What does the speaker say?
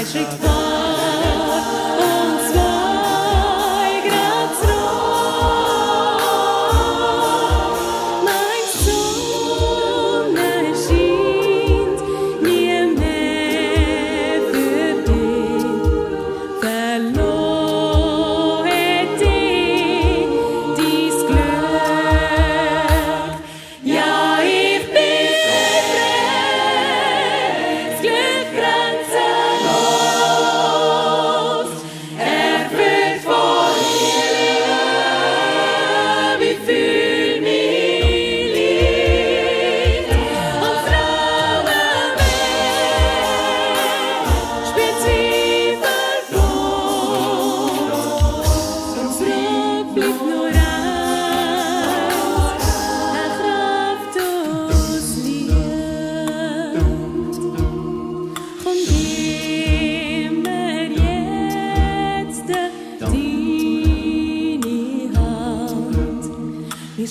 Schritt vor und zwei Grad zurück. Meine Sonne scheint nie mehr für dich. Verloren hätte ich dies Glück. Ja, ich bin befreit, das Glück grenzenlos, erfüllt von Liebe, ich fühl mich lieb. Und Frauenwelt spielt zweifellos, und zurück bleibt nur eins, eine Kraft aus Liebe. Komm, gib mir jetzt deine Hand. Wir